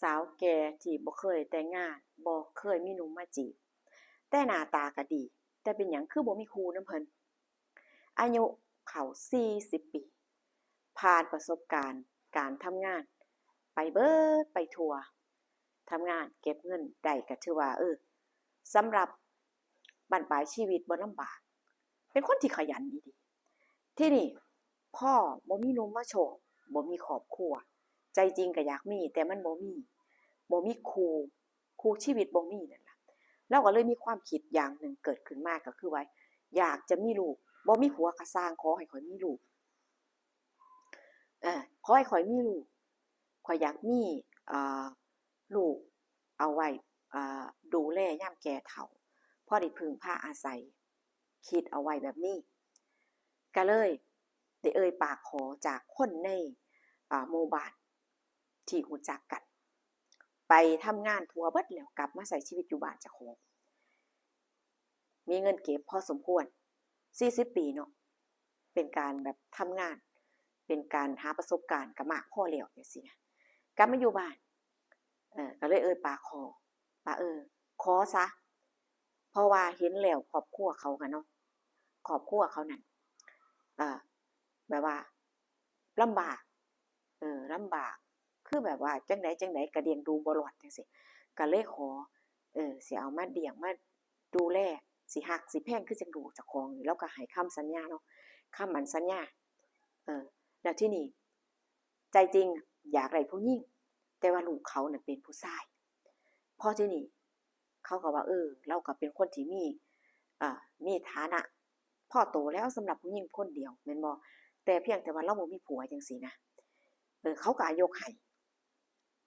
ສາວແກ່ທີ່ບໍ່ເຄີຍແຕ່ງງານ, ບໍ່ເຄີຍມີໜຸ່ມມາຈີບ, ແຕ່ໜ້າຕາກໍດີ, ແຕ່ເປັນຫຍັງຄືບໍ່ມີຄູ່ນຳເພິ່ນ? ອາຍຸເຂົ້າສີ່ສິບປີ, ຜ່ານປະສົບການການທຳງານໄປເບີດໄປທົ່ວ, ທຳງານເກັບເງິນໄດ້ກໍຖືວ່າ ເອີ ສຳລັບບັ້ນປາຍຊີວິດບໍ່ລຳບາກ, ເປັນຄົນທີ່ຂະຫຍັນອີ່ຫຼີ. ທີນີ້ພໍບໍ່ມີໜຸ່ມມາໂຊບ, ບໍ່ມີຄອບຄົວ, ໃຈຈິງກໍຢາກມີ ແຕ່ມັນບໍ່ມີ, ບໍ່ມີຄູ່, ຄູ່ຊີວິດບໍ່ມີນັ້ນລະ. ລາວກໍເລີຍມີຄວາມຄິດຢ່າງໜຶ່ງເກີດຂຶ້ນມາ ກໍຄືວ່າ ຢາກຈະມີລູກ, ບໍ່ມີຜົວກໍຊ່າງ, ຂໍໃຫ້ຂ້ອຍມີລູກ, ເອີ ຂໍໃຫ້ຂ້ອຍມີລູກ, ຂ້ອຍຢາກມີ ເອີ ລູກເອົາໄວ້ ເອີ ດູແລຍາມແກ່ເຖົ້າ, ພໍໄດ້ເພິ່ງພາອາໄສ, ຄິດເອົາໄວ້ແບບນີ້. ກໍເລີຍໄດ້ເອີ່ຍປາກຂໍຈາກຄົນໃນ ອາ ໝູ່ບ້ານທີ່ຮູ້ຈັກກັນ, ໄປທຳງານທົ່ວເບິດແລ້ວ ກັບມາໃຊ້ຊີວິດຢູ່ບ້ານເຈົ້າຂອງ. ມີເງິນເກັບພໍສົມຄວນ, ສີ່ສິບປີເນາະ, ເປັນການແບບທຳງານ, ເປັນການຫາປະສົບການກໍມາກພໍແລ້ວ ຈັ່ງຊີ້ນະ. ກັບມາຢູ່ບ້ານ, ເອີ ກໍເລີຍເອີ່ຍປາກຂໍວ່າ ເອີ ຂໍຊະ, ເພາະວ່າເຫັນແລ້ວຄອບຄົວເຂົາຫັ້ນເນາະ, ຄອບຄົວເຂົານັ້ນ ເອີ ແບບວ່າລຳບາກ, ເອີ ລຳບາກ, ຄືແບບວ່າຈັ່ງໃດຈັ່ງໃດກໍລ້ຽງດູບໍ່ລອດ ຈັ່ງຊີ້, ກໍເລີຍຂໍ ເອີ ຊິເອົາມາລ້ຽງ ມາດູແລ, ຊິຮັກຊິແພງຄືຈັ່ງລູກເຈົ້າຂອງ. ລາວກໍໃຫ້ຄຳສັນຍາເນາະ, ຄຳໝັ້ນສັນຍາ, ເອີ ແລ້ວທີນີ້ໃຈຈິງຢາກໄດ້ຜູ້ຍິງ, ແຕ່ວ່າລູກເຂົານັ້ນເປັນຜູ້ຊາຍ. ພໍທີນີ້ເຂົາກໍວ່າ ເອີ ລາວກໍເປັນຄົນທີ່ມີ ເອີ ມີຖານະພໍໂຕແລ້ວສຳລັບຜູ້ຍິງຄົນດຽວ ແມ່ນບໍ່? ແຕ່ພຽງແຕ່ວ່າລາວບໍ່ມີຜົວ ຈັ່ງຊີ້ນະ. ເອີ ເຂົາກໍຍົກໃຫ້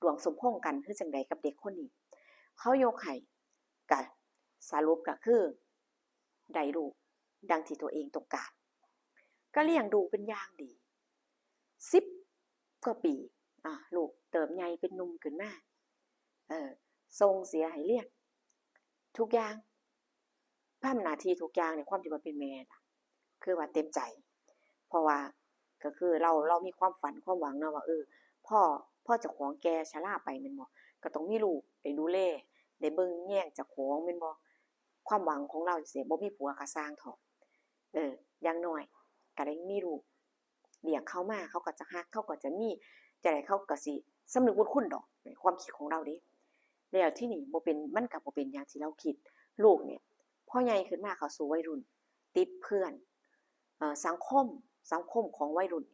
ດວງສົມພົງກັນຄືຈັ່ງໃດກັບເດັກຄົນນີ້, ເຂົາຍົກໃຫ້, ກະສະຫຼຸບກໍຄືໄດ້ລູກດັ່ງທີ່ຕົວເອງຕ້ອງການ, ກໍລ້ຽງດູເປັນຢ່າງດີ. ສິບກວ່າປີ, ອາ ລູກເຕີບໃຫຍ່ເປັນໜຸ່ມຂຶ້ນມາ, ເອີ ສົ່ງເສຍໃຫ້ຮຽນທຸກຢ່າງ, ພາລະໜ້າທີ່ທຸກຢ່າງໃນຄວາມທີ່ວ່າເປັນແມ່ນະ ຄືວ່າເຕັມໃຈ. ເພາະວ່າກໍຄືລາວ ລາວມີຄວາມຝັນຄວາມຫວັງເນາະວ່າ ເອີ ພໍ ພໍເຈົ້າຂອງແກ່ຊະລາໄປແມ່ນບໍ່, ກໍຕ້ອງມີລູກໄດ້ດູແລ, ໄດ້ເບິ່ງແຍງເຈົ້າຂອງແມ່ນບໍ່? ຄວາມຫວັງຂອງລາວຈັ່ງຊີ້, ບໍ່ມີຜົວກໍຊ່າງເຖາະ, ເອີ ຢ່າງໜ້ອຍກໍໄດ້ມີລູກ ລ້ຽງເຂົາມາ ເຂົາກໍຈະຮັກ, ເຂົາກໍຈະມີຈັ່ງໃດ ເຂົາກໍຊິສຳນຶກບຸນຄຸນດອກ ໃນຄວາມຄິດຂອງລາວເດ້. ແລ້ວທີນີ້ບໍ່ເປັນ ມັນກໍບໍ່ເປັນຢ່າງທີ່ລາວຄິດ. ລູກນີ້ພໍໃຫຍ່ຂຶ້ນມາເຂົ້າສູ່ໄວລຸ້ນ ຕິດເພື່ອນ, ເອີ ສັງຄົມ, ສັງຄົມຂອງໄວລຸ້ນ,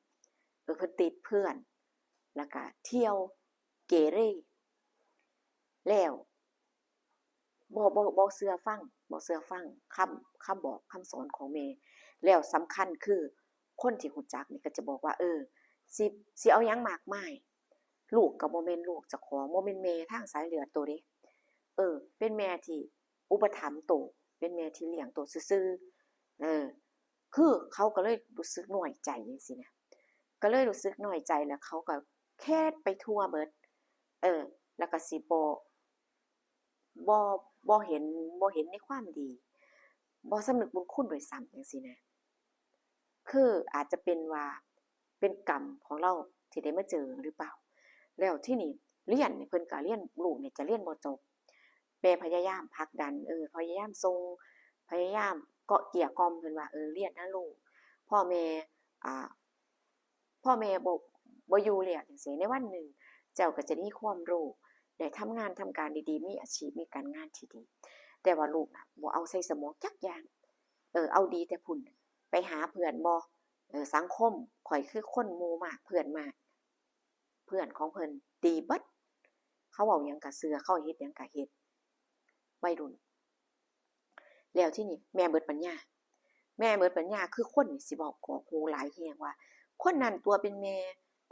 ເອີ ເພິ່ນຕິດເພື່ອນ ແລ້ວກໍທ່ຽວເກເຣ ແລ້ວ ບໍ່ ບໍ່ ບໍ່ເຊື່ອຟັງ, ບໍ່ເຊື່ອຟັງຄຳ ຄຳບອກຄຳສອນຂອງແມ່. ແລ້ວສຳຄັນຄືຄົນທີ່ຮູ້ຈັກນີ້ກໍຈະບອກວ່າ ເອີ ຊິ ຊິເອົາຫຍັງມາກມາຍ, ລູກກໍບໍ່ແມ່ນລູກເຈົ້າຂອງ, ບໍ່ແມ່ນແມ່ທາງສາຍເລືອດໂຕເດ້, ເອີ ເປັນແມ່ທີ່ອຸປະຖຳໂຕ, ເປັນແມ່ທີ່ລ້ຽງໂຕຊື່ໆ, ເອີ ຄືເຂົາກໍເລີຍຮູ້ສຶກນ້ອຍໃຈຈັ່ງຊີ້ນະ, ກໍເລີຍຮູ້ສຶກນ້ອຍໃຈ ແລ້ວເຂົາກໍແຄດໄປທົ່ວເບິດ, ເອີ ແລ້ວກໍຊິບໍ່ ບໍ່ ບໍ່ເຫັນ ບໍ່ເຫັນໃນຄວາມດີ, ບໍ່ສຳນຶກບຸນຄຸນດ້ວຍຊ້ຳຈັ່ງຊີ້ນະ. ຄືອາດຈະເປັນວ່າເປັນກຳຂອງລາວທີ່ໄດ້ມາເຈີຫຼືເປົ່າ. ແລ້ວທີນີ້ລຽນນີ້ ເພິ່ນກໍລຽນ ລູກນີ້ຈະລຽນບໍ່ຈົບ, ແມ່ພະຍາຍາມຜັກດັນ, ເອີ ພະຍາຍາມສົ່ງ, ພະຍາຍາມເກາະເກลี้ຍກ່ອມເພິ່ນວ່າ ເອີ ລຽນນະລູກ, ພໍ່ແມ່ ອ່າ ພໍ່ແມ່ບໍ່ ບໍ່ຢູ່ແລ້ວຈັ່ງຊີ້, ໃນວັນໜຶ່ງເຈົ້າກໍຈະມີຄວາມຮູ້, ໄດ້ທຳງານທຳການດີໆ, ມີອາຊີບ ມີການງານທີ່ດີ. ແຕ່ວ່າລູກນະບໍ່ເອົາໃສ່ສະໝອງຈັກຢ່າງ, ເອີ ເອົາດີແຕ່ພຸ້ນ, ໄປຫາເພື່ອນບໍ່, ເອີ ສັງຄົມ, ຂ້ອຍຄືຄົນໝູ່ມາກ ເພື່ອນມາກ, ເພື່ອນຂອງເພິ່ນດີເບິດ, ເຂົາເວົ້າຫຍັງກໍເຊື່ອ, ເຂົາເຮັດຫຍັງກໍເຮັດ, ໄວລຸ້ນ. ແລ້ວທີນີ້ແມ່ເບິດປັນຍາ, ແມ່ເບິດປັນຍາ ຄືຄົນນີ້ຊິເວົ້າກອກຫູຫຼາຍແຮງວ່າ ຄົນນັ້ນຕົວະເປັນແມ່,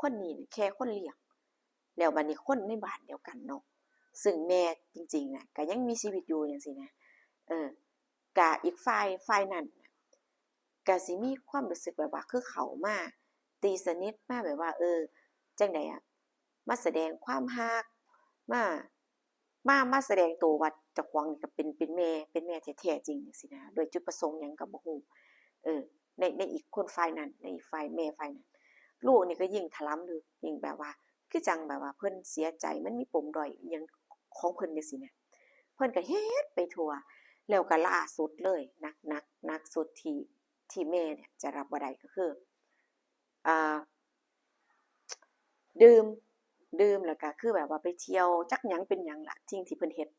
ຄົນນີ້ແຄ່ຄົນລ້ຽງ. ແລ້ວບັດນີ້ຄົນໃນບ້ານດຽວກັນເນາະ, ຊຶ່ງແມ່ຈິງໆນະ ກໍຍັງມີຊີວິດຢູ່ຈັ່ງຊີ້ນະ, ເອີ ກະອີກຝ່າຍ ຝ່າຍນັ້ນນະ ກະຊິມີຄວາມຮູ້ສຶກແບບວ່າ ຄືເຂົ້າມາຕີສະໜິດ ມາແບບວ່າ ເອີ ຈັ່ງໃດອະ ມາສະແດງຄວາມຮັກ ມາ ມາ ມາສະແດງໂຕວ່າເຈົ້າຂອງນີ້ກໍເປັນ ເປັນແມ່ ເປັນແມ່ແທ້ໆຈິງຈັ່ງຊີ້ນະ ໂດຍຈຸດປະສົງຫຍັງກໍບໍ່ຮູ້. ເອີ ໃນ ໃນອີກຄົນຝ່າຍນັ້ນ ໃນອີກຝ່າຍແມ່ຝ່າຍນັ້ນ ລູກນີ້ກໍຍິ່ງຖະຫຼຳເລິກ ຍິ່ງແບບວ່າ ຄືຈັ່ງແບບວ່າເພິ່ນເສຍໃຈ ມັນມີປົມດ້ອຍອີ່ຫຍັງຂອງເພິ່ນຈັ່ງຊີ້ນະ. ເພິ່ນກໍເຮັດໄປທົ່ວ ແລ້ວກໍລ່າສຸດເລີຍ ໜັກໆ ໜັກສຸດທີ່ ທີ່ແມ່ເນຍຈະຮັບບໍ່ໄດ້ກໍຄື ອ່າ ດື່ມ ດື່ມແລ້ວກໍຄືແບບວ່າໄປທ່ຽວຈັກຫຍັງເປັນຫຍັງລະ ສິ່ງທີ່ເພິ່ນເຮັດ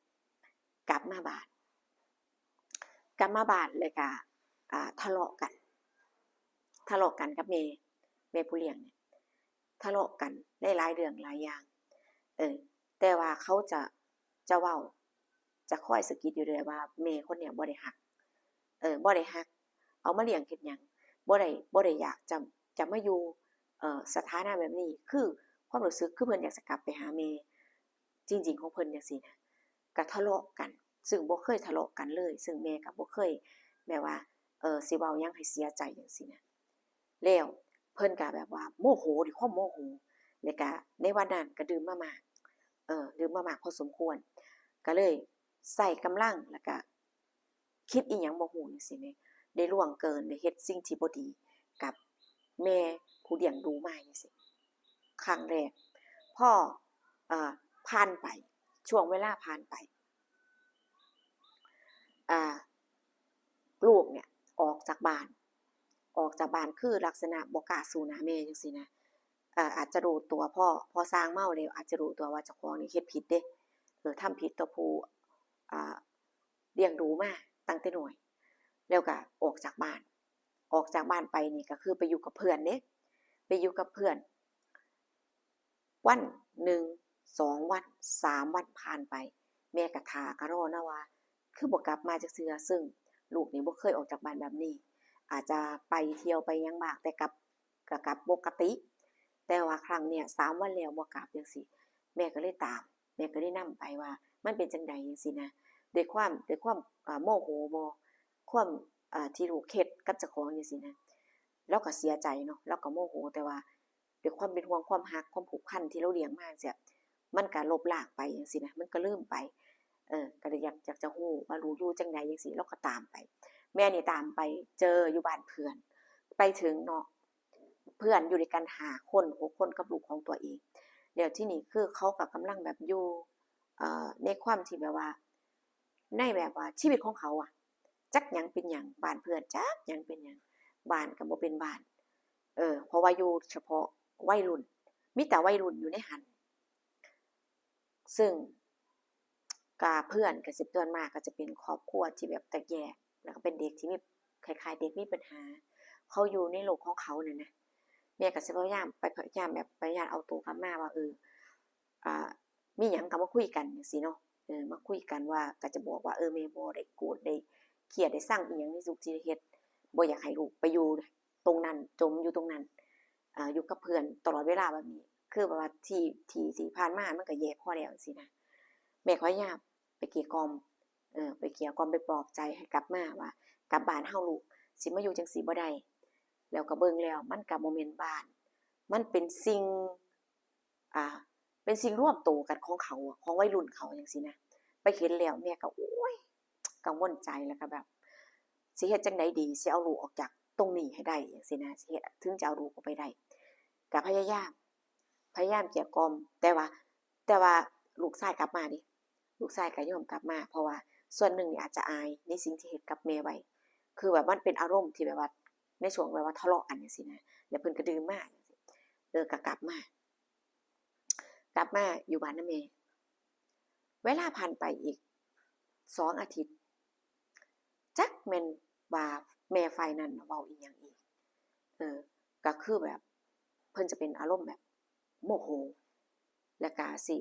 ກັບມາບ້ານ ກັບມາບ້ານແລ້ວກໍ ອ່າ ທະເລາະກັນ ທະເລາະກັນກັບແມ່ ແມ່ຜູ້ລ້ຽງເນຍ ທະເລາະກັນໃນຫຼາຍເລື່ອງຫຼາຍຢ່າງ ເອີ ແຕ່ວ່າເຂົາຈະ ຈະເວົ້າ ຈະຄອຍສະກິດຢູ່ເລື້ອຍວ່າແມ່ຄົນເນີ້ຍບໍ່ໄດ້ຮັກ ເອີ ບໍ່ໄດ້ຮັກ ເອົາມາລ້ຽງເຮັດຫຍັງ ບໍ່ໄດ້ ບໍ່ໄດ້ຢາກຈະ ຈະມາຢູ່ ເອີ ສະຖານະແບບນີ້ ຄືຄວາມຮູ້ສຶກຄືເພິ່ນຢາກຈະກັບໄປຫາແມ່ຈິງໆຂອງເພິ່ນຈັ່ງຊີ້ນະ ກະທະເລາະກັນ ຊຶ່ງບໍ່ເຄີຍທະເລາະກັນເລີຍ ຊຶ່ງແມ່ກະບໍ່ເຄີຍແບບວ່າ ເອີ ຊິເວົ້າຫຍັງໃຫ້ເສຍໃຈຈັ່ງຊີ້ນະ. ແລ້ວເພິ່ນກະແບບວ່າໂມໂຫ ດ້ວຍຄວາມໂມໂຫ ແລ້ວກະໃນວັນນັ້ນກະດື່ມມາມາກ ເອີ ດື່ມມາມາກພໍສົມຄວນ ກະເລີຍໃຊ້ກຳລັງ ແລ້ວກະຄິດອີ່ຫຍັງບໍ່ຮູ້ຈັ່ງຊີ້ແໝ່ ໄດ້ລ່ວງເກີນ ໄດ້ເຮັດສິ່ງທີ່ບໍ່ດີກັບແມ່ຜູ້ລ້ຽງດູມາຈັ່ງຊີ້ ຄັ້ງແລກ. ພໍ ເອີ ຜ່ານໄປ ຊ່ວງເວລາຜ່ານໄປ ອ່າ ລູກເນຍອອກຈາກບ້ານ ອອກຈາກບ້ານ ຄືລັກສະນະບໍ່ກ້າສູ້ໜ້າແມ່ຈັ່ງຊີ້ນະ ເອີ ອາດຈະຮູ້ຕົວ ພໍ ພໍສ່າງເມົາແລ້ວອາດຈະຮູ້ຕົວວ່າເຈົ້າຂອງນີ້ເຮັດຜິດເດ້ ເອີ ທຳຜິດຕໍ່ຜູ້ ອ່າ ລ້ຽງດູມາຕັ້ງແຕ່ນ້ອຍ ແລ້ວກະອອກຈາກບ້ານ ອອກຈາກບ້ານໄປນີ້ກະຄືໄປຢູ່ກັບເພື່ອນເດ້ ໄປຢູ່ກັບເພື່ອນ ວັນໜຶ່ງ ສອງວັນ ສາມວັນຜ່ານໄປ ແມ່ກະຖ້າກະລໍນະວ່າ ຄືບໍ່ກັບມາຈັກເທື່ອ ຊຶ່ງລູກນີ້ບໍ່ເຄີຍອອກຈາກບ້ານແບບນີ້ ອາດຈະໄປທ່ຽວໄປຫຍັງບ້າງ ແຕ່ກັບ ກະກັບປົກກະຕິ ແຕ່ວ່າຄັ້ງເນີ້ຍ ສາມວັນແລ້ວບໍ່ກັບຈັ່ງຊີ້ ແມ່ກະເລີຍຕາມ ແມ່ກະເລີຍນຳໄປວ່າມັນເປັນຈັ່ງໃດຈັ່ງຊີ້ນະ ດ້ວຍຄວາມ ດ້ວຍຄວາມ ອ່າ ໂມໂຫບໍ ຄວາມ ອ່າ ທີ່ລູກເຮັດກັບເຈົ້າຂອງຈັ່ງຊີ້ນະ ລາວກະເສຍໃຈເນາະ ລາວກະໂມໂຫ ແຕ່ວ່າ ດ້ວຍຄວາມເປັນຫ່ວງຄວາມຮັກ ຄວາມຜູກພັນທີ່ລາວລ້ຽງມາຈັ່ງຊີ້ ມັນກະລົບລ້າງໄປຈັ່ງຊີ້ນະ ມັນກະລືມໄປ ເອີ ກະເລີຍຢາກ ຢາກຈະຮູ້ວ່າລູກຢູ່ຈັ່ງໃດຈັ່ງຊີ້ ລາວກະຕາມໄປ ແມ່ນີ້ຕາມໄປເຈີຢູ່ບ້ານເພື່ອນ ໄປເຖິງເນາະ ເພື່ອນຢູ່ດ້ວຍກັນຫ້າຄົນ ຫົກຄົນກັບລູກຂອງຕົວເອງ ແລ້ວທີນີ້ຄືເຂົາກະກຳລັງແບບຢູ່ ເອີ ໃນຄວາມທີ່ແບບວ່າ ໃນແບບວ່າຊີວິດຂອງເຂົາອະ ຈັກຫຍັງເປັນຫຍັງ ບ້ານເພື່ອນຈັກຫຍັງເປັນຫຍັງ ບ້ານກະບໍ່ເປັນບ້ານ ເອີ ເພາະວ່າຢູ່ສະເພາະໄວລຸ້ນ ມີແຕ່ໄວລຸ້ນຢູ່ໃນຫັ້ນ ຊຶ່ງກະເພື່ອນກະຊິສ່ວນມາກກະຈະເປັນຄອບຄົວທີ່ແບບແຕກແຍກ ແລ້ວກະເປັນເດັກທີ່ມີ ຄ້າຍໆເດັກມີບັນຫາ ເຂົາຢູ່ໃນໂລກຂອງເຂົານັ້ນນະ ແມ່ກະຊິພະຍາຍາມ ໄປພະຍາຍາມແບບ ພະຍາຍາມເອົາໂຕກັບມາວ່າ ເອີ ອ່າ ມີຫຍັງກະມາຄຸຍກັນຈັ່ງຊີ້ເນາະ ເອີ ມາຄຸຍກັນວ່າ ກະຈະບອກວ່າ ເອີ ແມ່ບໍ່ໄດ້ໂກດ ໄດ້ຄຽດ ໄດ້ຊັງອີ່ຫຍັງໃນສິ່ງທີ່ໄດ້ເຮັດ ບໍ່ຢາກໃຫ້ລູກໄປຢູ່ຕົງນັ້ນ ຈົມຢູ່ຕົງນັ້ນ ອ່າ ຢູ່ກັບເພື່ອນຕະຫຼອດເວລາແບບນີ້ ຄືແບບວ່າທີ່ ທີ່ ທີ່ຜ່ານມາມັນກະແຍ່ພໍແລ້ວຈັ່ງຊີ້ນະ ແມ່ພະຍາຍາມໄປເກຍກ່ອມ ເອີ ໄປເກຍກ່ອມ ໄປປອບໃຈໃຫ້ກັບມາວ່າ ກັບບ້ານເຮົາລູກ ຊິມາຢູ່ຈັ່ງຊີ້ບໍ່ໄດ້ ແລ້ວກະເບິ່ງແລ້ວມັນກະບໍ່ແມ່ນບ້ານ ມັນເປັນສິ່ງ ອ່າ ເປັນສິ່ງລວມໂຕກັນຂອງເຂົາ ຂອງໄວລຸ້ນເຂົາຈັ່ງຊີ້ນະ ໄປເຫັນແລ້ວແມ່ກະ ໂອ້ຍ ກັງວົນໃຈ ແລ້ວກະແບບ ຊິເຮັດຈັ່ງໃດດີ ຊິເອົາລູກອອກຈາກຕົງນີ້ໃຫ້ໄດ້ຈັ່ງຊີ້ນະ ຊິເຮັດ ເຖິງຈະເອົາລູກອອກໄປໄດ້ ກະພະຍາຍາມ ພະຍາຍາມເກຍກ່ອມ ແຕ່ວ່າ ແຕ່ວ່າລູກຊາຍກັບມາເດ້ ລູກຊາຍກະຍອມກັບມາ ເພາະວ່າສ່ວນໜຶ່ງນີ້ອາດຈະອາຍໃນສິ່ງທີ່ເຮັດກັບແມ່ໄວ້ ຄືແບບມັນເປັນອາລົມທີ່ແບບວ່າ ໃນຊ່ວງແບບວ່າທະເລາະກັນຈັ່ງຊີ້ນະ ແລ້ວເພິ່ນກະດື່ມມາ ເອີ ກະກັບມາ ກັບມາຢູ່ບ້ານນຳແມ່ ເວລາຜ່ານໄປອີກສອງອາທິດ ຈັກແມ່ນວ່າແມ່ຝ່າຍນັ້ນເວົ້າອີ່ຫຍັງອີກ ເອີ ກະຄືແບບ ເພິ່ນຈະເປັນອາລົມແບບໂມໂຫ ແລ້ວກະຊິ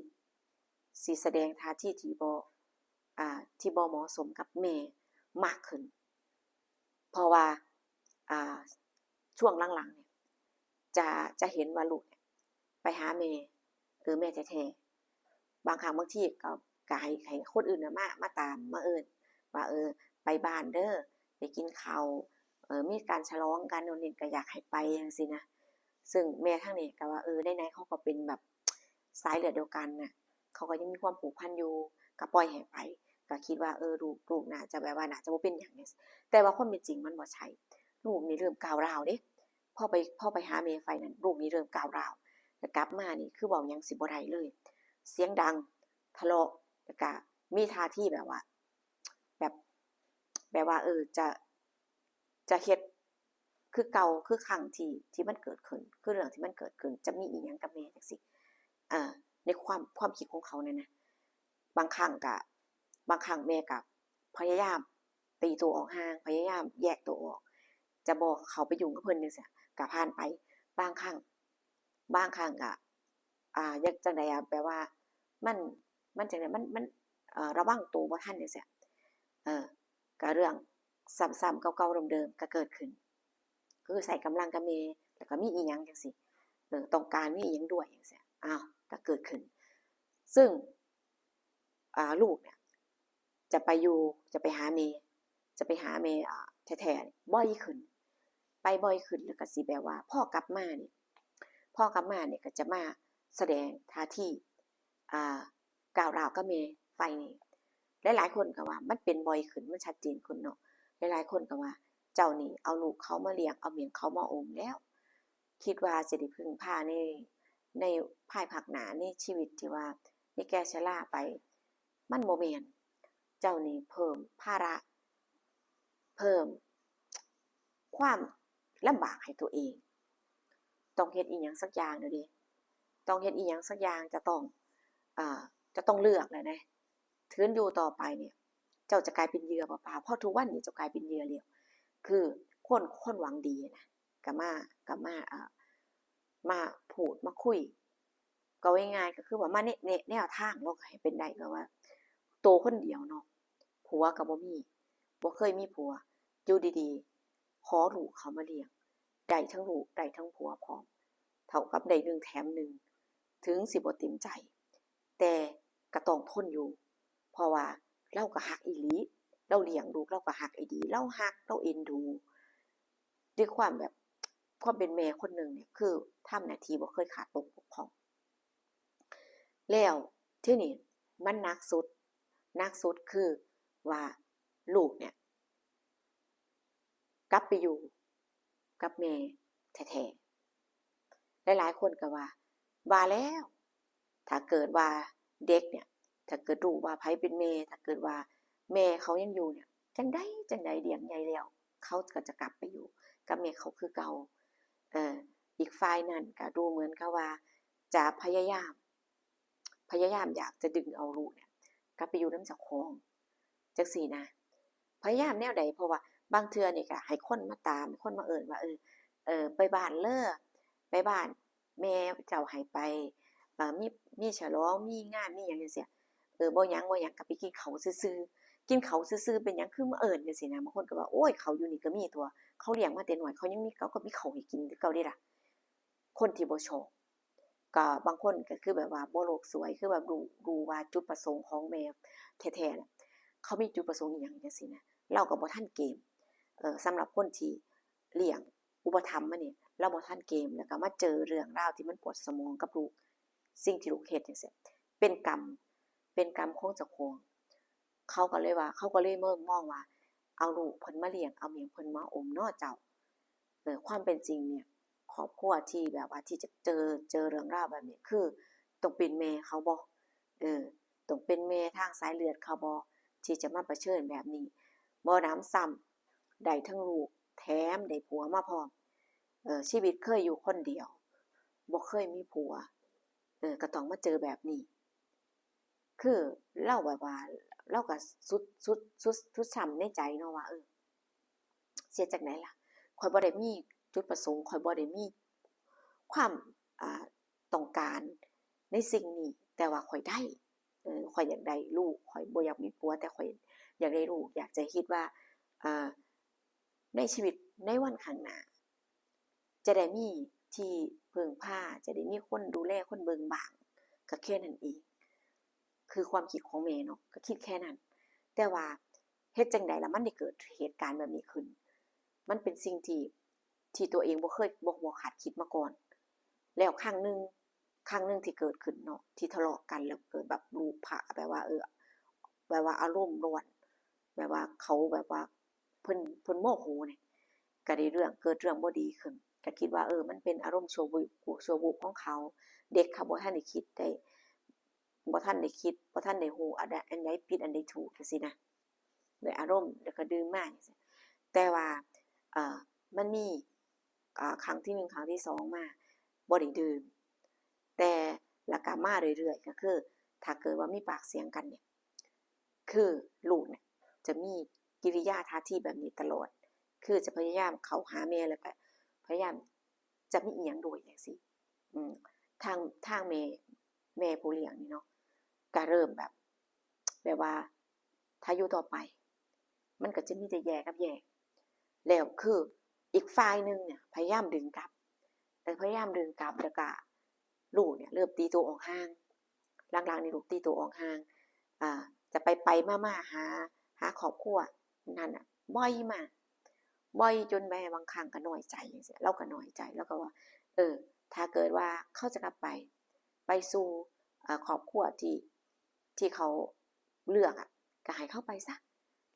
ຊິສະແດງທ່າທີທີ່ບໍ່ ອ່າ ທີ່ບໍ່ເໝາະສົມກັບແມ່ມາກຂຶ້ນ ເພາະວ່າ ອ່າ ຊ່ວງຫຼັງໆນີ້ ຈະ ຈະເຫັນວ່າລູກໄປຫາແມ່ ເອີ ແມ່ແທ້ໆ ບາງຄັ້ງບາງທີກະ ກະໃຫ້ ໃຫ້ຄົນອື່ນນະມາ ມາຕາມ ມາເອີ້ນວ່າ ເອີ ໄປບ້ານເດີ ໄປກິນເຂົ້າ ເອີ ມີການສະຫຼອງກັນໂນ່ນນີ້ ກະຢາກໃຫ້ໄປຈັ່ງຊີ້ນະ ຊຶ່ງແມ່ທາງນີ້ກະວ່າ ເອີ ໃນໆເຂົາກະເປັນແບບສາຍເລືອດດຽວກັນນະ ເຂົາກະຍັງມີຄວາມຜູກພັນຢູ່ ກະປ່ອຍໃຫ້ໄປ ກະຄິດວ່າ ເອີ ລູກ ລູກໜ້າຈະແບບວ່າໜ້າຈະບໍ່ເປັນຫຍັງ ແຕ່ວ່າຄວາມເປັນຈິງມັນບໍ່ໃຊ່ ລູກນີ້ເລີ່ມກ້າວຮ້າວເດ້ ພໍໄປ ພໍໄປຫາແມ່ຝ່າຍນັ້ນ ລູກນີ້ເລີ່ມກ້າວຮ້າວ ແລ້ວກັບມານີ້ຄືເວົ້າຫຍັງຊິບໍ່ໄດ້ເລີຍ ສຽງດັງ ທະເລາະ ແລ້ວກະມີທ່າທີແບບວ່າ ແບບ ແບບວ່າ ເອີ ຈະ ຈະເຮັດຄືເກົ່າ ຄືຄັ້ງທີ່ ທີ່ມັນເກີດຂຶ້ນ ຄືເລື່ອງທີ່ມັນເກີດຂຶ້ນ ຈະມີອີ່ຫຍັງກັບແມ່ຈັ່ງຊີ້ ເອີ ໃນຄວາມ ຄວາມຄິດຂອງເຂົານັ້ນນະ ບາງຄັ້ງກະ ບາງຄັ້ງແມ່ກະພະຍາຍາມຕີໂຕອອກຫ່າງ ພະຍາຍາມແຍກໂຕອອກ ຈະບໍ່ເຂົ້າໄປຫຍຸ້ງກັບເພິ່ນຈັ່ງຊີ້ ກະຜ່ານໄປ. ບາງຄັ້ງ ບາງຄັ້ງກະ ອ່າ ຈັ່ງ ຈັ່ງໃດອະ ແບບວ່າ ມັນ ມັນຈັ່ງໃດ ມັນ ມັນ ເອີ ລະວັງໂຕບໍ່ທັນຈັ່ງຊີ້ ເອີ ກະເລື່ອງຊ້ຳໆ ເກົ່າໆ ເດີມໆ ກະເກີດຂຶ້ນ ຄືໃຊ້ກຳລັງກັບແມ່ ແລ້ວກະມີອີ່ຫຍັງຈັ່ງຊີ້ ເອີ ຕ້ອງການມີອີ່ຫຍັງດ້ວຍຈັ່ງຊີ້ ອ້າວ ກະເກີດຂຶ້ນ ຊຶ່ງ ອ່າ ລູກເນຍ ຈະໄປຢູ່ ຈະໄປຫາແມ່ ຈະໄປຫາແມ່ ອ່າ ແທ້ໆ ບ່ອຍຂຶ້ນ ໄປບ່ອຍຂຶ້ນ ແລ້ວກະຊິແບບວ່າ ພໍກັບມານີ້ ພໍກັບມານີ້ກະຈະມາສະແດງທ່າທີ ອ່າ ກ້າວຮ້າວກັບແມ່ຝ່າຍນີ້ ຫຼາຍໆຄົນກະວ່າມັນເປັນບ່ອຍຂຶ້ນ ມັນຊັດເຈນຂຶ້ນເນາະ ຫຼາຍໆຄົນກະວ່າ ເຈົ້ານີ້ເອົາລູກເຂົາມາລ້ຽງ ເອົາແມ່ເຂົາມາອົມແລ້ວ ຄິດວ່າຊິໄດ້ເພິ່ງພາໃນ ໃນພາຍພາກໜ້າ ໃນຊີວິດທີ່ວ່າໃນແກ່ຊະລາໄປ ມັນບໍ່ແມ່ນ ເຈົ້ານີ້ເພີ່ມພາລະ ເພີ່ມຄວາມລຳບາກໃຫ້ຕົວເອງ ຕ້ອງເຮັດອີ່ຫຍັງສັກຢ່າງແລ້ວເດ ຕ້ອງເຮັດອີ່ຫຍັງສັກຢ່າງ ຈະຕ້ອງ ເອີ ຈະຕ້ອງເລືອກແລ້ວເດ ຄືນຢູ່ຕໍ່ໄປນີ້ ເຈົ້າຈະກາຍເປັນເຫຍື່ອເປົ່າໆ ເພາະທຸກວັນນີ້ເຈົ້າກາຍເປັນເຫຍື່ອແລ້ວ ຄືຄົນ ຄົນຫວັງດີນະ ກະມາ ກະມາ ເອີ ມາພູດມາຄຸຍ ເວົ້າງ່າຍໆ ກະຄືວ່າມາແນະ ແນະແນວທາງເນາະ ໃຫ້ເປັນໄດ້ ແບບວ່າໂຕຄົນດຽວເນາະ ຜົວກະບໍ່ມີ ບໍ່ເຄີຍມີຜົວ ຢູ່ດີໆ ຂໍລູກເຂົາມາລ້ຽງ ໄດ້ທັງລູກ ໄດ້ທັງຜົວພ້ອມ ເທົ່າກັບໄດ້ໜຶ່ງແຖມໜຶ່ງ ເຖິງຊິບໍ່ເຕັມໃຈ ແຕ່ກະຕ້ອງທົນຢູ່ ເພາະວ່າລາວກະຮັກອີ່ຫຼີ ລາວລ້ຽງລູກ ລາວກະຮັກອີ່ຫຼີ ລາວຮັກ ລາວເອັນດູ ດ້ວຍຄວາມແບບ ຄວາມເປັນແມ່ຄົນໜຶ່ງນີ້ ຄືທຳໜ້າທີ່ບໍ່ເຄີຍຂາດຕົກບົກຜ່ອງ ແລ້ວທີນີ້ມັນໜັກສຸດ ໜັກສຸດຄືວ່າລູກເນຍ ກັບໄປຢູ່ກັບແມ່ແທ້ໆ ຫຼາຍໆຄົນກະວ່າ ວ່າແລ້ວ ຖ້າເກີດວ່າເດັກເນຍ ຖ້າເກີດຮູ້ວ່າໃຜເປັນແມ່ ຖ້າເກີດວ່າແມ່ເຂົາຍັງຢູ່ເນຍ ຈັ່ງໃດຈັ່ງໃດລ້ຽງໃຫຍ່ແລ້ວ ເຂົາກະຈະກັບໄປຢູ່ກັບແມ່ເຂົາຄືເກົ່າ ເອີ ອີກຝ່າຍນັ້ນກະດູເໝືອນກັບວ່າຈະພະຍາຍາມ ພະຍາຍາມຢາກຈະດຶງເອົາລູກເນຍ ກັບໄປຢູ່ນຳເຈົ້າຂອງ ຈັ່ງຊີ້ນະ ພະຍາຍາມແນວໃດ ເພາະວ່າບາງເທື່ອນີ້ກະໃຫ້ຄົນມາຕາມ ຄົນມາເອີ້ນວ່າ ເອີ ເອີ ໄປບ້ານເລີ ໄປບ້ານແມ່ເຈົ້າໃຫ້ໄປ ເອີ ມີ ມີສະຫຼອງ ມີງານ ມີຫຍັງຈັ່ງຊີ້ ເອີ ບໍ່ຫຍັງ ບໍ່ຫຍັງ ກະໄປກິນເຂົ້າຊື່ໆ ກິນເຂົ້າຊື່ໆ ເປັນຫຍັງຄືມາເອີ້ນ ຈັ່ງຊີ້ນະ ບາງຄົນກະວ່າ ໂອ້ຍ ເຂົ້າຢູ່ນີ້ກະມີຕົວະ ເຂົາລ້ຽງມາແຕ່ນ້ອຍ ເຂົາຍັງມີ ເຂົາກະມີເຂົ້າໃຫ້ກິນຄືເກົ່າເດລະ ຄົນທີ່ບໍ່ຊອບ ກະບາງຄົນກະຄືແບບວ່າບໍ່ໂລກສວຍ ຄືແບບຮູ້ ຮູ້ວ່າຈຸດປະສົງຂອງແມ່ແທ້ໆ ເຂົາມີຈຸດປະສົງອີ່ຫຍັງຈັ່ງຊີ້ນະ ລາວກະບໍ່ທັນເກມ ເອີ ສຳລັບຄົນທີ່ລ້ຽງອຸປະຖຳມານີ້ ລາວບໍ່ທັນເກມ ແລ້ວກະມາເຈີເລື່ອງລາວທີ່ມັນປວດສະໝອງກັບລູກ ສິ່ງທີ່ລູກເຮັດຈັ່ງຊີ້ ເປັນກຳ ເປັນກຳຂອງເຈົ້າຂອງ ເຂົາກະເລີຍວ່າ ເຂົາກະເລີຍເມີມອງວ່າ ເອົາລູກເພິ່ນມາລ້ຽງ ເອົາແມ່ເພິ່ນມາອົມເນາະເຈົ້າ ເອີ ຄວາມເປັນຈິງເນຍ ຄອບຄົວທີ່ແບບວ່າທີ່ຈະເຈີ ເຈີເລື່ອງລາວແບບນີ້ ຄືຕ້ອງເປັນແມ່ເຂົາບໍ? ເອີ ຕ້ອງເປັນແມ່ທາງສາຍເລືອດເຂົາບໍ ທີ່ຈະມາປະເຊີນແບບນີ້? ບໍ່ໜຳຊ້ຳ ໄດ້ທັງລູກ ແຖມໄດ້ຜົວມາພ້ອມ ເອີ ຊີວິດເຄີຍຢູ່ຄົນດຽວ ບໍ່ເຄີຍມີຜົວ ເອີ ກະຕ້ອງມາເຈີແບບນີ້ ຄືລາວແບບວ່າ ລາວກະສຸດ ສຸດ ສຸດ ສຸດຊ້ຳໃນໃຈເນາະວ່າ ເອີ ຊິເຮັດຈັ່ງໃດລະ ຂ້ອຍບໍ່ໄດ້ມີຈຸດປະສົງ ຂ້ອຍບໍ່ໄດ້ມີຄວາມ ອ່າ ຕ້ອງການໃນສິ່ງນີ້ ແຕ່ວ່າຂ້ອຍໄດ້ ເອີ ຂ້ອຍຢາກໄດ້ລູກ ຂ້ອຍບໍ່ຢາກມີຜົວ ແຕ່ຂ້ອຍຢາກໄດ້ລູກ ຢາກຈະຄິດວ່າ ອ່າ ໃນຊີວິດໃນວັນຂ້າງໜ້າ ຈະໄດ້ມີທີ່ເພິ່ງພາ ຈະໄດ້ມີຄົນດູແລ ຄົນເບິ່ງບ້າງ ກະແຄ່ນັ້ນເອງ ຄືຄວາມຄິດຂອງແມ່ເນາະ ກະຄິດແຄ່ນັ້ນ ແຕ່ວ່າເຮັດຈັ່ງໃດລະມັນໄດ້ເກີດເຫດການແບບນີ້ຂຶ້ນ ມັນເປັນສິ່ງທີ່ ທີ່ຕົວເອງບໍ່ເຄີຍ ບໍ່ ບໍ່ຄາດຄິດມາກ່ອນ ແລ້ວຄັ້ງໜຶ່ງ ຄັ້ງໜຶ່ງທີ່ເກີດຂຶ້ນເນາະ ທີ່ທະເລາະກັນ ແລ້ວເກີດແບບລູກພະ ແບບວ່າ ເອີ ແບບວ່າອາລົມຮ້ອນ ແບບວ່າເຂົາແບບວ່າ ເພິ່ນ ເພິ່ນໂມໂຫນີ້ ກະໄດ້ເລື່ອງ ເກີດເລື່ອງບໍ່ດີຂຶ້ນ ກໍຄິດວ່າ ເອີ ມັນເປັນອາລົມຊົ່ວວູບ ຊົ່ວວູບຂອງເຂົາ. ເດັກເຂົາບໍ່ທັນໄດ້ຄິດໄດ້ ບໍ່ທັນໄດ້ຄິດ ບໍ່ທັນໄດ້ຮູ້ອັນໃດ ອັນໃດຜິດ ອັນໃດຖືກ ຈັ່ງຊີ້ນະ. ດ້ວຍອາລົມ ແລ້ວກໍດື່ມມາຈັ່ງຊີ້. ແຕ່ວ່າ ເອີ ມັນມີ ເອີ ຄັ້ງທີໜຶ່ງ ຄັ້ງທີສອງມາ ບໍ່ໄດ້ດື່ມ. ແຕ່ ແລ້ວກໍມາເລື້ອຍໆ ກໍຄື ຖ້າເກີດວ່າມີປາກສຽງກັນນີ້ ຄືລູກນີ້ຈະມີກິລິຍາທ່າທີແບບນີ້ຕະຫຼອດ ຄືຈະພະຍາຍາມເຂົ້າຫາແມ່ ແລ້ວກໍພະຍາຍາມຈະມີອີ່ຫຍັງດ້ວຍຈັ່ງຊີ້. ອືມ ທາງ ທາງແມ່ ແມ່ຜູ້ລ້ຽງນີ້ເນາະ ກໍເລີ່ມແບບ ແບບວ່າ ຖ້າຢູ່ຕໍ່ໄປ ມັນກໍຈະມີແຕ່ແຍ່ກັບແຍ່. ແລ້ວຄືອີກຝ່າຍໜຶ່ງເນຍພະຍາຍາມດຶງກັບ ເອີ ພະຍາຍາມດຶງກັບ ແລ້ວກະລູກເນຍເລີ່ມຕີໂຕອອກຫ່າງ. ຫຼັງໆນີ້ລູກຕີໂຕອອກຫ່າງ ອ່າ ຈະໄປໆມາໆຫາ ຫາຄອບຄົວນັ້ນນະ ບ່ອຍມາ ບ່ອຍຈົນແມ່ບາງຄັ້ງກໍນ້ອຍໃຈຈັ່ງຊີ້ ລາວກໍນ້ອຍໃຈ ລາວກໍວ່າ ເອີ ຖ້າເກີດວ່າເຂົາຈະກັບໄປ ໄປສູ່ ເອີ ຄອບຄົວທີ່ ທີ່ເຂົາເລືອກອະ ກໍໃຫ້ເຂົາໄປຊະ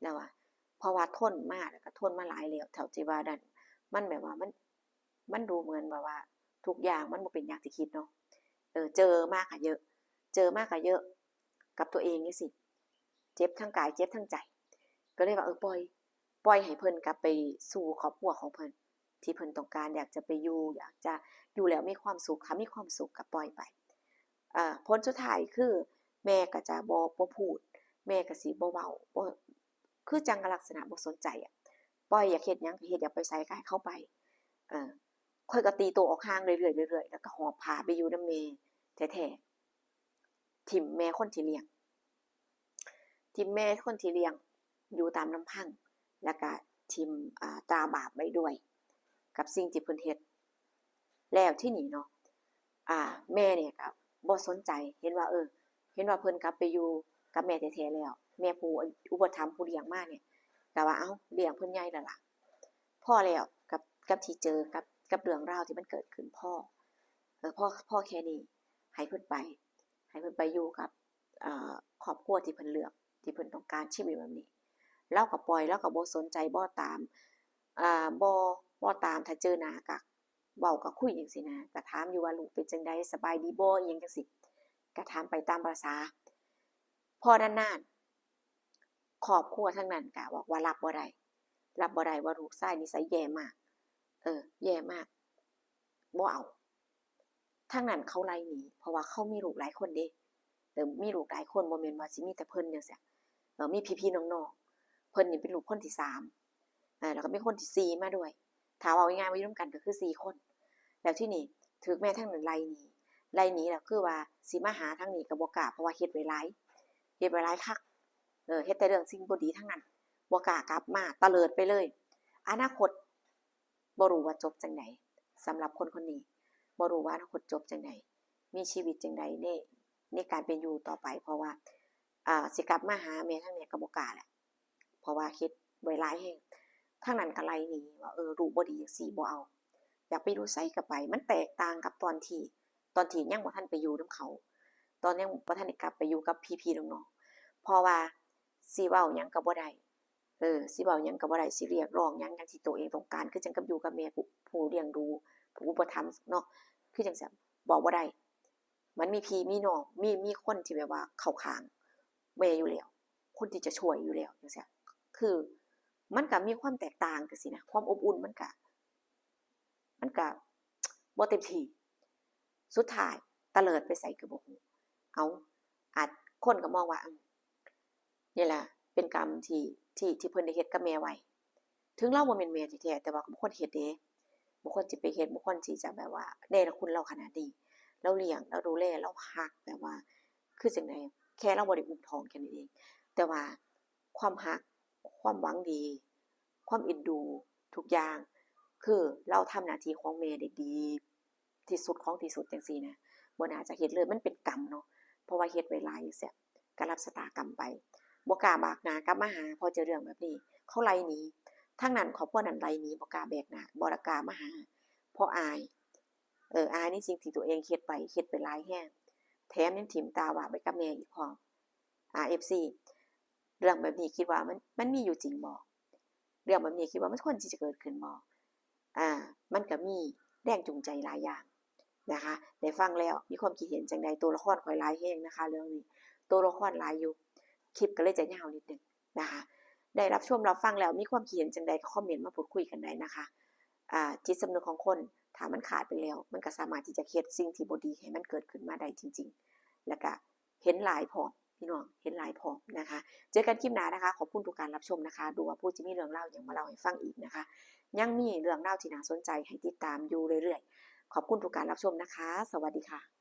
ລາວວ່າ. ເພາະວ່າທົນມາ ແລ້ວກໍທົນມາຫຼາຍແລ້ວ ເທົ່າທີ່ວ່ານັ້ນ ມັນແບບວ່າ ມັນ ມັນດູເໝືອນແບບວ່າທຸກຢ່າງມັນບໍ່ເປັນຢ່າງທີ່ຄິດເນາະ. ເອີ ເຈີມາກໍເຍາະ ເຈີມາກໍເຍາະກັບຕົວເອງຈັ່ງຊີ້ ເຈັບທັງກາຍ ເຈັບທັງໃຈ ກໍເລີຍວ່າ ເອີ ປ່ອຍ ປ່ອຍໃຫ້ເພິ່ນກັບໄປສູ່ຄອບຄົວຂອງເພິ່ນ ທີ່ເພິ່ນຕ້ອງການ ຢາກຈະໄປຢູ່ ຢາກຈະຢູ່ແລ້ວມີຄວາມສຸກ ຖ້າມີຄວາມສຸກກໍປ່ອຍໄປ. ເອີ ຜົນສຸດທ້າຍຄືແມ່ກໍຈະບໍ່ ບໍ່ພູດ ແມ່ກໍຊິບໍ່ເວົ້າ ບໍ່ ຄືຈັ່ງລັກສະນະບໍ່ສົນໃຈອະ ປ່ອຍ ຢາກເຮັດຫຍັງກໍເຮັດ ຢາກໄປໃສກໍໃຫ້ເຂົາໄປ. ເອີ ຂ້ອຍກໍຕີໂຕອອກຫ່າງເລື້ອຍໆ ເລື້ອຍໆ ແລ້ວກໍຫອບພາໄປຢູ່ນຳແມ່ແທ້ໆ ຖິ້ມແມ່ຄົນທີ່ລ້ຽງ ຖິ້ມແມ່ຄົນທີ່ລ້ຽງຢູ່ຕາມລຳພັງ ແລ້ວກະຖິ້ມ ອ່າ ຕາບາບໄວ້ດ້ວຍກັບສິ່ງທີ່ເພິ່ນເຮັດ. ແລ້ວທີນີ້ເນາະ ອ່າ ແມ່ນີ້ກະບໍ່ສົນໃຈ ເຫັນວ່າ ເອີ ເຫັນວ່າເພິ່ນກັບໄປຢູ່ກັບແມ່ແທ້ໆແລ້ວ ແມ່ຜູ້ອຸປະຖຳຜູ້ລ້ຽງມານີ້ ກະວ່າ ເອົ້າ ລ້ຽງເພິ່ນໃຫຍ່ແລ້ວລະ ພໍແລ້ວກັບ ກັບທີ່ເຈີ ກັບ ກັບເລື່ອງລາວທີ່ມັນເກີດຂຶ້ນ ພໍ ເອີ ພໍ ພໍແຄ່ນີ້ ໃຫ້ເພິ່ນໄປ ໃຫ້ເພິ່ນໄປຢູ່ກັບ ເອີ ຄອບຄົວທີ່ເພິ່ນເລືອກ ທີ່ເພິ່ນຕ້ອງການ ຊີວິດແບບນີ້ ລາວກໍປ່ອຍ ລາວກໍບໍ່ສົນໃຈ ບໍ່ຕາມ ເອີ ບໍ່ ບໍ່ຕາມ ຖ້າເຈີໜ້າກໍເວົ້າກໍຄຸຍຈັ່ງຊີ້ນະ ກໍຖາມຢູ່ວ່າ ລູກເປັນຈັ່ງໃດ ສະບາຍດີບໍ່ ອີ່ຫຍັງຈັ່ງຊີ້ ກໍຖາມໄປຕາມພາສາ. ພໍນານໆ ຄອບຄົວທາງນັ້ນກໍບອກວ່າ ຮັບບໍ່ໄດ້ ຮັບບໍ່ໄດ້ວ່າລູກຊາຍນິໄສແຍ່ມາກ ເອີ ແຍ່ມາກ ບໍ່ເອົາ. ທາງນັ້ນເຂົາໄລ່ໜີ ເພາະວ່າເຂົາມີລູກຫຼາຍຄົນເດ້ ເອີ ມີລູກຫຼາຍຄົນ ບໍ່ແມ່ນວ່າຊິມີແຕ່ເພິ່ນຈັ່ງຊີ້ ເອີ ມີພີ່ໆນ້ອງໆ ເພິ່ນນີ້ເປັນລູກຄົນທີສາມ ເອີ ແລ້ວກໍມີຄົນທີສີ່ມາດ້ວຍ ຖ້າເວົ້າງ່າຍໆວ່າຢູ່ນຳກັນກໍຄືສີ່ຄົນ. ແລ້ວທີນີ້ຖືກແມ່ທາງນັ້ນໄລ່ໜີ ໄລ່ໜີແລ້ວຄືວ່າຊິມາຫາທາງນີ້ກໍບໍ່ກ້າ ເພາະວ່າເຮັດໄວ້ຫຼາຍ ເຮັດໄວ້ຫຼາຍຄັກ ເອີ ເຮັດແຕ່ເລື່ອງສິ່ງບໍ່ດີທັງນັ້ນ ບໍ່ກ້າກັບມາ ຕະເລີດໄປເລີຍ. ອະນາຄົດ ບໍ່ຮູ້ວ່າຈົບຈັ່ງໃດ ສຳລັບຄົນຄົນນີ້ ບໍ່ຮູ້ວ່າອະນາຄົດຈົບຈັ່ງໃດ ມີຊີວິດຈັ່ງໃດໃນ ໃນການເປັນຢູ່ຕໍ່ໄປ ເພາະວ່າ ອ່າ ຊິກັບມາຫາແມ່ທາງນີ້ກໍບໍ່ກ້າແຫຼະ ເພາະວ່າເຮັດໄວ້ຫຼາຍແຮງ. ທາງນັ້ນກໍໄລ່ໜີວ່າ ເອີ ລູກບໍ່ດີຈັ່ງຊີ້ບໍ່ເອົາ ຢາກໄປຢູ່ໃສກໍໄປ. ມັນແຕກຕ່າງກັບຕອນທີ່ ຕອນທີ່ຍັງບໍ່ທັນໄປຢູ່ນຳເຂົາ ຕອນຍັງບໍ່ທັນໄດ້ກັບໄປຢູ່ກັບພີ່ໆນ້ອງໆ ເພາະວ່າຊິເວົ້າຫຍັງກໍບໍ່ໄດ້ ເອີ ຊິເວົ້າຫຍັງກໍບໍ່ໄດ້ ຊິຮຽກຮ້ອງຫຍັງ ຢ່າງທີ່ຕົວເອງຕ້ອງການ ຄືຈັ່ງກັບຢູ່ກັບແມ່ ຜູ້ ຜູ້ລ້ຽງດູ ຜູ້ອຸປະຖຳເນາະ ຄືຈັ່ງຊັ້ນ ເວົ້າບໍ່ໄດ້. ມັນມີພີ່ມີນ້ອງ ມີ ມີຄົນທີ່ແບບວ່າເຂົ້າຂ້າງແມ່ຢູ່ແລ້ວ ຄົນທີ່ຈະຊ່ວຍຢູ່ແລ້ວ ຈັ່ງຊີ້ ຄືມັນກໍມີຄວາມແຕກຕ່າງຈັ່ງຊີ້ນະ ຄວາມອົບອຸ່ນມັນກໍ ມັນກະບໍ່ເຕັມທີ່ ສຸດທ້າຍຕະເລີດໄປໃສກະບໍ່ຮູ້. ເອົ້າ ອາດ ຄົນກະມອງວ່າ ອືມ ນີ້ລະເປັນກຳທີ່ ທີ່ ທີ່ເພິ່ນໄດ້ເຮັດກັບແມ່ໄວ້ ເຖິງລາວບໍ່ແມ່ນແມ່ແທ້ໆ ແຕ່ວ່າກະບໍ່ຄວນເຮັດເດ້ ບໍ່ຄວນຊິໄປເຮັດ ບໍ່ຄວນທີ່ຈະແບບວ່າເນລະຄຸນລາວຂະໜາດນີ້ ລາວລ້ຽງ ລາວດູແລ ລາວຮັກ ແບບວ່າ ຄືຈັ່ງໃດ ແຄ່ລາວບໍ່ໄດ້ອຸ້ມທ້ອງແຄ່ນັ້ນເອງ ແຕ່ວ່າຄວາມຮັກ ຄວາມຫວັງດີ ຄວາມເອັນດູ ທຸກຢ່າງ ຄືລາວທຳໜ້າທີ່ຂອງແມ່ໄດ້ດີທີ່ສຸດຂອງທີ່ສຸດຈັ່ງຊີ້ນະ ບໍ່ໜ້າຈະເຮັດເລີຍ ມັນເປັນກຳເນາະ ເພາະວ່າເຮັດໄວ້ຫຼາຍຈັ່ງຊີ້ ກະຮັບຊະຕາກຳໄປ ບໍ່ກ້າບາກໜ້າກັບມາຫາ ເພາະເຈີເລື່ອງແບບນີ້ ເຂົາໄລ່ໜີ ທາງນັ້ນຄອບຄົວນັ້ນໄລ່ໜີ ບໍ່ກ້າແບກໜ້າ ບໍ່ກ້າມາຫາ ເພາະອາຍ ເອີ ອາຍໃນສິ່ງທີ່ຕົວເອງເຮັດໄປ ເຮັດໄປຫຼາຍແຮງ ແຖມຍັງຖິ້ມຕາຫວາບໄປກັບແມ່ອີກພ້ອມ. ອາ ເອັຟຊີ ເລື່ອງແບບນີ້ຄິດວ່າມັນ ມັນມີຢູ່ຈິງບໍ່? ເລື່ອງແບບນີ້ຄິດວ່າມັນຄວນທີ່ຈະເກີດຂຶ້ນບໍ່? ອ່າ ມັນກະມີແຮງຈູງໃຈຫຼາຍຢ່າງ นะคะ ได้ฟังแล้วมีความคิดเห็นจั่งใด ตัวละครข้อยหลายแฮงนะคะเรื่องนี้ ตัวละครหลายอยู่ คลิปก็เลยจะยาวนิดนึงนะคะ ได้รับชมรับฟังแล้วมีความคิดเห็นจั่งใดก็คอมเมนต์มาพูดคุยกันได้นะคะ อ่า จิตสำนึกของคนถ้ามันขาดไปแล้ว มันก็สามารถที่จะเฮ็ดสิ่งที่บ่ดีให้มันเกิดขึ้นมาได้จริงๆ แล้วก็เห็นหลายพร้อม พี่น้อง เห็นหลายพร้อมนะคะ เจอกันคลิปหน้านะคะ ขอบคุณทุกการรับชมนะคะ ดูว่าผู้จะมีเรื่องราวหยังมาเล่าให้ฟังอีกนะคะ ยังมีเรื่องราวที่น่าสนใจให้ติดตามอยู่เรื่อยๆ ขอบคุณทุกการรับชมนะคะ สวัสดีค่ะ